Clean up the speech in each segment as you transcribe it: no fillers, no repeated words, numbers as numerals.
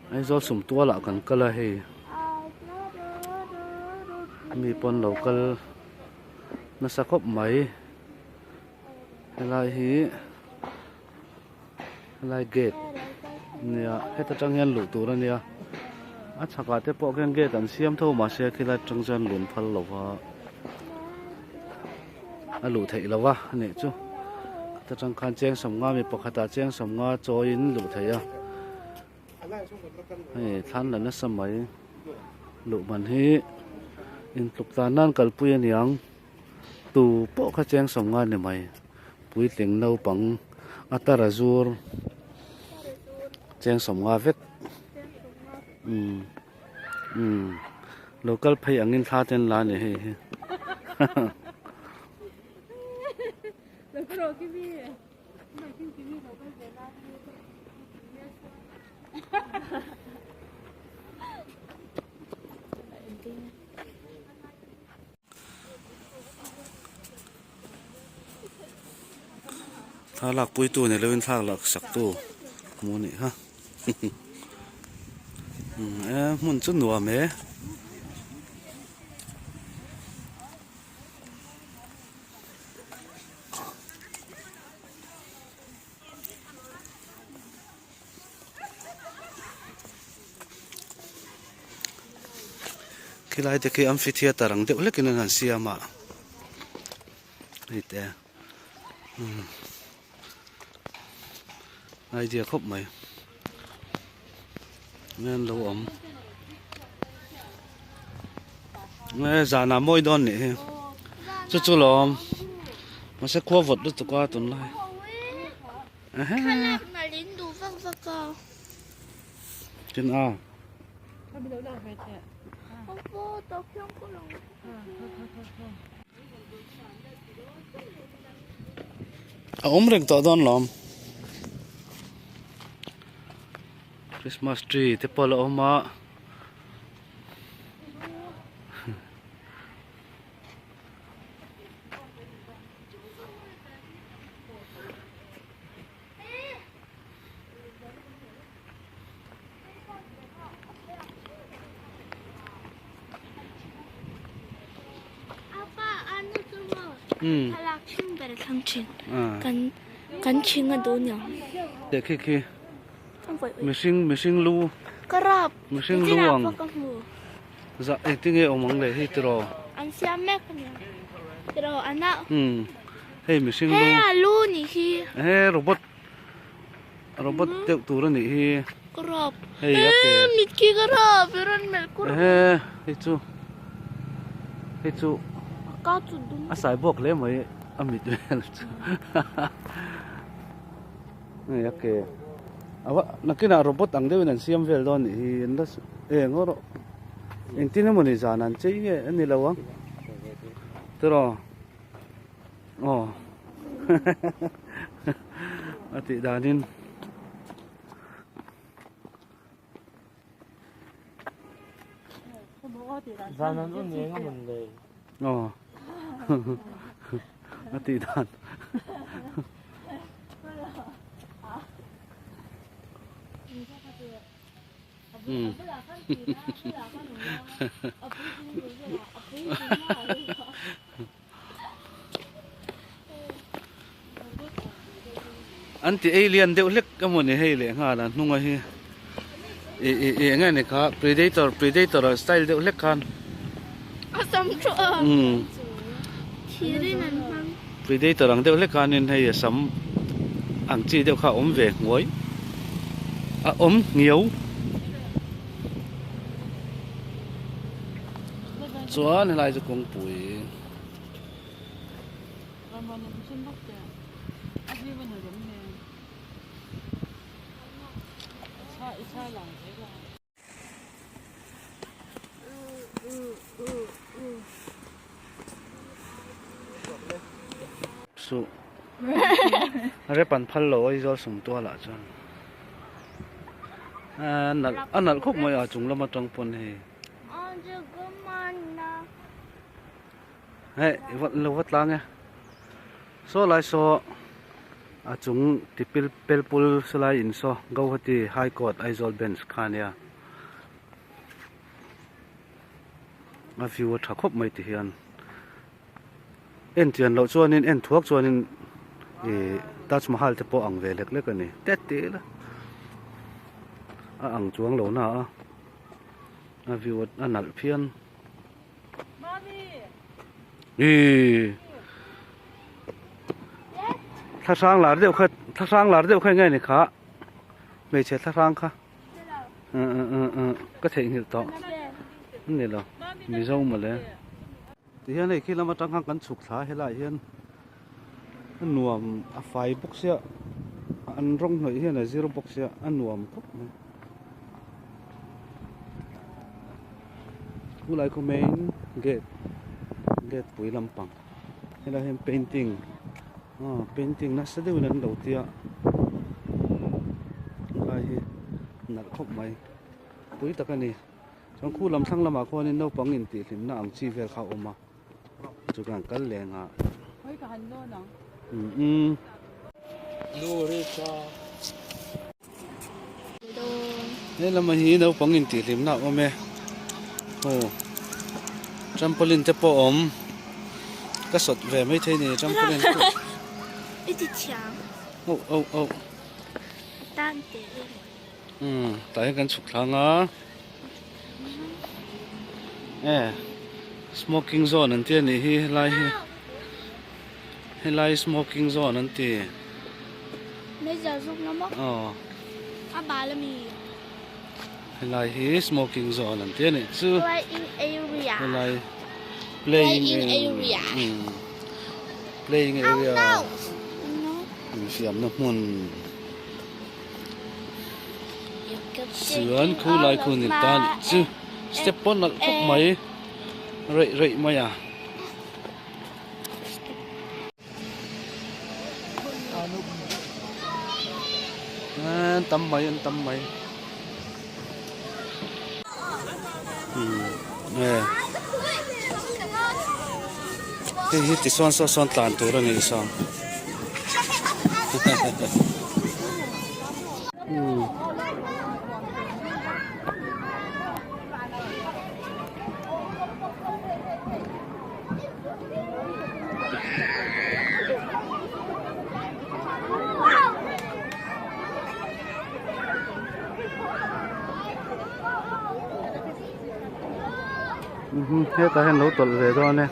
Aizawl sumtual ah kan kal a hei mi pawn lo kal nasa khawp mai helai hi helai gate ania heta tang hian luh tur ania a chhakah te pawh khian gate an siam tho mahse khilai atang chuan lun phal lo va a luh theih lo va a nih chu ta tang khan cheng sawmnga mi pakhatah cheng sawmnga chawiin luh theih a hei thlan la nasa mai luh man hi intluk tan nan kalpui a niang tu pawh kha cheng sawmnga ni mai puitling naupang a tar a zur cheng sawmnga vek umm umm lo kal phei angin thla te an la a ni hei hi. Thla lak pui tu ni lovin thla lak sak tu hmu a nih kha e hmun chu nuam e. Khilai te khi amphitheatre ang deuh hlekin an han siam a hei te umm idea khawp mai an lo awm e zanah mawi dawn nih hi chu chu lawm mahse khua vawt lutuk a tunlai. Tin a. A awm reng tawh dawn lawm. Christmas tree te pawh a la awm a. Teh khi khi mihring mihring lu mihring lu ang zah engtin nge awm ang leh hi tiraw hei mihring lu He a lu nih hi. He robot robot deuh tur a nih hi. Ka rap. Hei a ke. He mit khi ka rap i rawn melh kur. He hei chu hei chu Ka chu dum. A sai buak hle mai a mit vel chu. Hei a ke. Awa nakinah robot ang deuhin an siam vel dawn nih hi an la eng aw rawh. Engtin emaw ni zan an chei nge a ni lo ang. Tiraw. Aw a tih danin aw a tih dan An ti ei lian deuh hlek emaw ni hei leh nghal a hnunga hi ih ih ih enge ni kha predator predator style deuh hlek khan umm predator ang deuh hlek khanin hei a sam ang chi deuh kha a awm ve hnuai a awm hniau. Chuan helai chu kawngpui Suh rep an phal lo Aizawl sumtual ah chuan a nalh a nalh khawp mai a chung lam atang pawn hei. Hei lo va tlang e saw lai saw. A chung ti pil pel pul salai in saw Gauhati High Court Aizawl Bench kha ania. A view a tha khawp mai ti hian en chian loh chuanin en thuak chuanin ih Taj Mahal te pawh ang ve lek lek a ni tet tih ila a ang chuang lo na a a view a nalh phian. Ih thlahrang lar deuh kha thlahrang lar deuh kha eng nge ni kha hmeichhe thlahrang kha ka theihnghilh tawh a ni lo mizo mawle tihian hei khi lam atang khan kan chhuk thla helaiah hian a nuam a fai bawk sia an rawng hnawih hian a zir bawk sia a nuam khawp mai khulai khu main gate gate pui lampang helaiah hian painting aw painting nasa deuhin an lo tia helai hi nalh khawp mai pui tak a ni chuan khu lam thlang lamah khuanin naupang intihhlimna ang chi vel kha a awm a chu kan kal leng a umm he lama hi naupang intihhlimna a awm e aw trampoline te pawh a awm ka sawt ve maithei ni trampoline pawh oh oh oh umm tah hian kan chhuk thlang a e smoking zone an ti a nih hi helai hi helai smoking zone an ti aw helai hi smoking zone an ti a nih chu helai playing area playing area infiamna hmun. Chuan khu lai khu ni ta nih chu step pawh nalh khawp mai reih reih mai a. An tam mai an tam mai hei hi tisawn saw sawn tlan tur a nih saw. Hetah hian lo tawlh ve dawn e.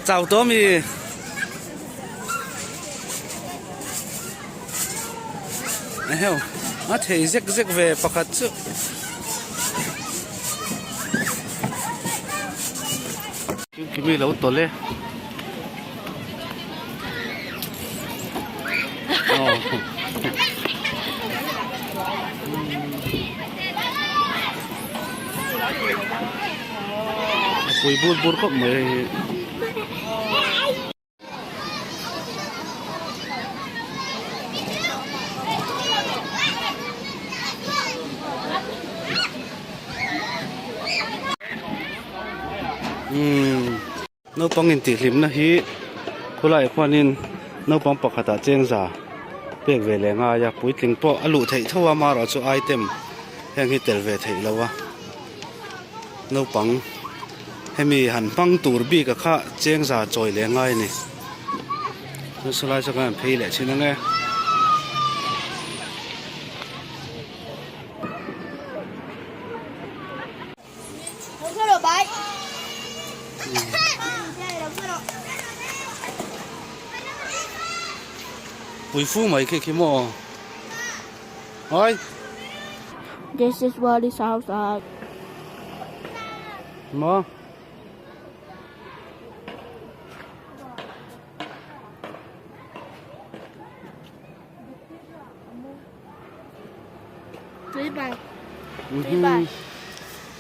Chau tawh mi. Eheu a thei zek zek ve pakhat chu. Kimi lo tawlh e. A pui bur bur khawp mai hei hi. Umm naupang intihhlimna hi khawlaiah khuanin naupang pakhatah chengza pek ve leh ngai a puitling pawh a luh theih tho a amaherawhchu item heng hi tel ve theih lo a naupang hemi han hmang tur bik a kha chengza chawi leh ngai a ni chuan sawlai chu kan han phei leh thin ang e. Pui fu mai khi khi maw Oi This is what it sounds like. Maw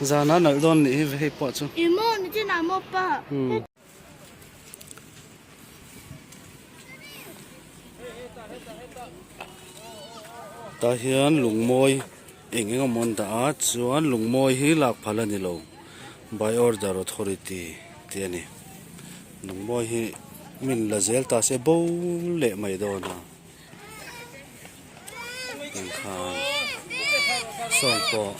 Zana nalh dawn nih hi hei pawh chu. Tah hian lungmawi eng eng emaw an dah a chuan lungmawi hi lak phal a ni lo by order authority tih a ni lungmawi hi min la zel ta se bo leh mai dawn a engkhan sawng pawh.